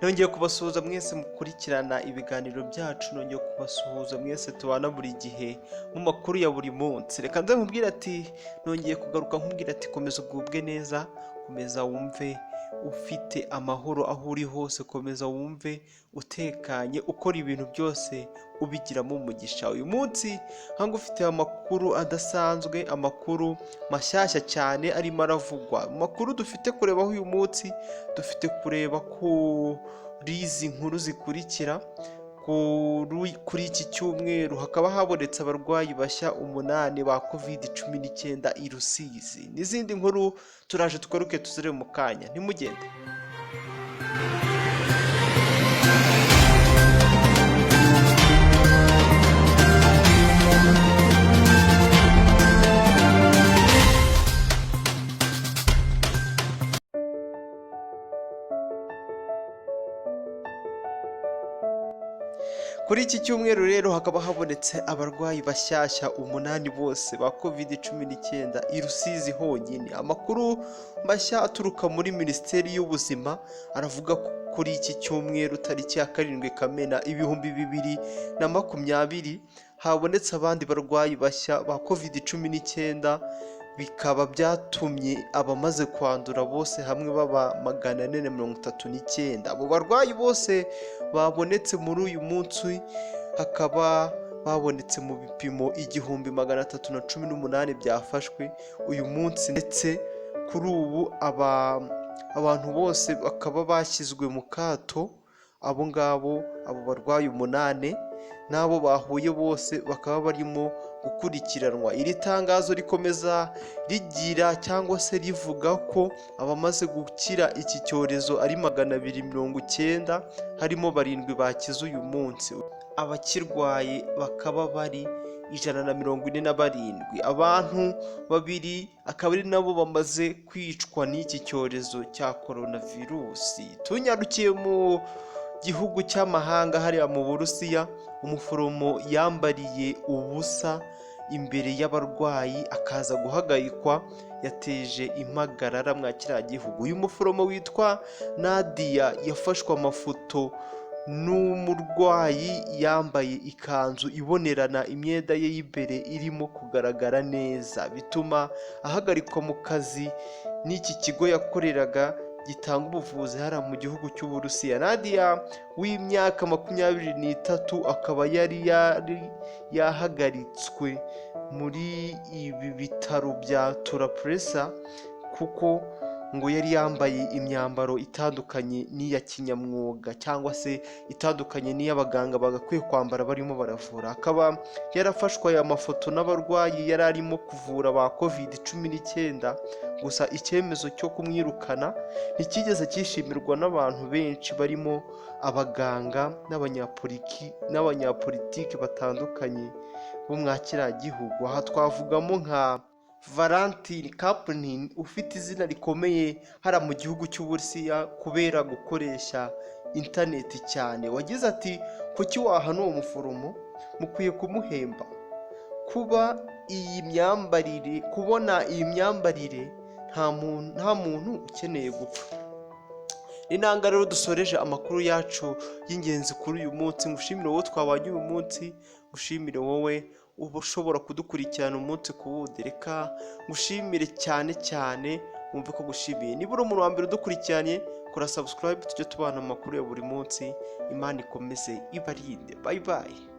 Nongeye kubasuhuza mwese mukurikirana ibiganiro byacu, nongeye kubasuhuza mwese tubana buri gihe mu makuru ya buri munsi. Reka nze nkubwire ati nongeye kugaruka nkubwira ati komeza ugubwe neza, komeza wumve ufite amahoro aho uri hose, komeza wumve utekanye, ukora ibintu byose ubigiramo umugisha. Uyu munsi nkange ufite amakuru adasanzwe, amakuru mashyashya cyane arimo aravugwa. Mu makuru dufite kurebaho uyu munsi, dufite kureba kuri izi nkuru zikurikira. Kuri iki cyumweru hakaba habonetse abarwayi bashya 8 ba COVID-19 i Rusizi. N'izindi nkuru turaje tugaruke tuzire mu kanya, ntimugende. Kuri iki cyumweru rero hakaba habonetse abarwayi bashyashya 8 bose ba COVID-19 i Rusizi honyine. Amakuru mashya aturuka muri Minisiteri y'Ubuzima aravuga ko kuri iki cyumweru tariki ya 7 Kamena 2020 habonetse abandi barwayi bashya ba COVID-19, bikaba byatumye abamaze kwandura bose hamwe baba 439. Abo barwayi bose babonetse muri uyu munsi hakaba babonetse mu bipimo 1318 byafashwe uyu munsi, ndetse kuri ubu abantu bose bakaba bashyizwe mu kato. Abo ngabo, abo barwayi 8 n'abo bahuye bose bakaba barimo gukurikiranwa. Iri tangazo rikomeza rigira cyangwa se rivuga ko abamaze gukira iki cyorezo ari 290, harimo 7 bakize uyu munsi, abakirwaye bakaba bari 147. Abantu 2 akaba ari nabo bamaze kwicwa n'iki cyorezo cya coronavirusi. Tunyarukiye mu gihugu cy'amahanga hariya mu Burusiya, umuforomo yambariye ubusa imbere y'abarwayi akaza guhagarikwa, yateje impagarara mwa kiriya gihugu. Uyu muforomo witwa Nadia yafashwe amafoto n'umurwayi yambaye ikanzu ibonerana, imyenda ye y'imbere irimo kugaragara neza, bituma ahagarikwa mu kazi n'iki kigo yakoreraga gitanga ubuvuzi hariya mu gihugu cy'Uburusiya. Nadia w'imyaka 23 akaba yari yahagaritswe muri ibi bitaro bya Turapresa kuko ngo yari yambaye imyambaro itandukanye n'iya kinyamwuga cyangwa se itandukanye n'iy'abaganga bagakwiye kwambara barimo baravura. Akaba yarafashwe aya mafoto n'abarwayi yari arimo kuvura ba COVID-19, gusa icyemezo cyo kumwirukana ntikigeze cyishimirwa n'abantu benshi barimo abaganga n'abanyapolitiki batandukanye bo mwa kiriya gihugu. Aha twavugamo nka Valentin Kapnin ufite izina rikomeye hariya mu gihugu cy'Uburusiya kubera gukoresha interineti cyane, wagize ati kuki wahana uwo muforomo, mukwiye kumuhemba. Kuba iyi myambarire, kubona iyi myambarire nta muntu ukeneye gupfa. Ni rero dusoreje amakuru yacu y'ingenzi kuri uyu munsi. Ngushimire wowe twabanye uyu munsi, ngushimire wowe uba ushobora kudukurikirana umunsi ku wundi. Reka ngushimire cyane cyane, wumve ko gushimiye. Niba uri umuntu wa mbere udukurikiranye, kora subscribe tujye tubana amakuru ya buri munsi. Imana ikomeze ibarinde. Bye bye.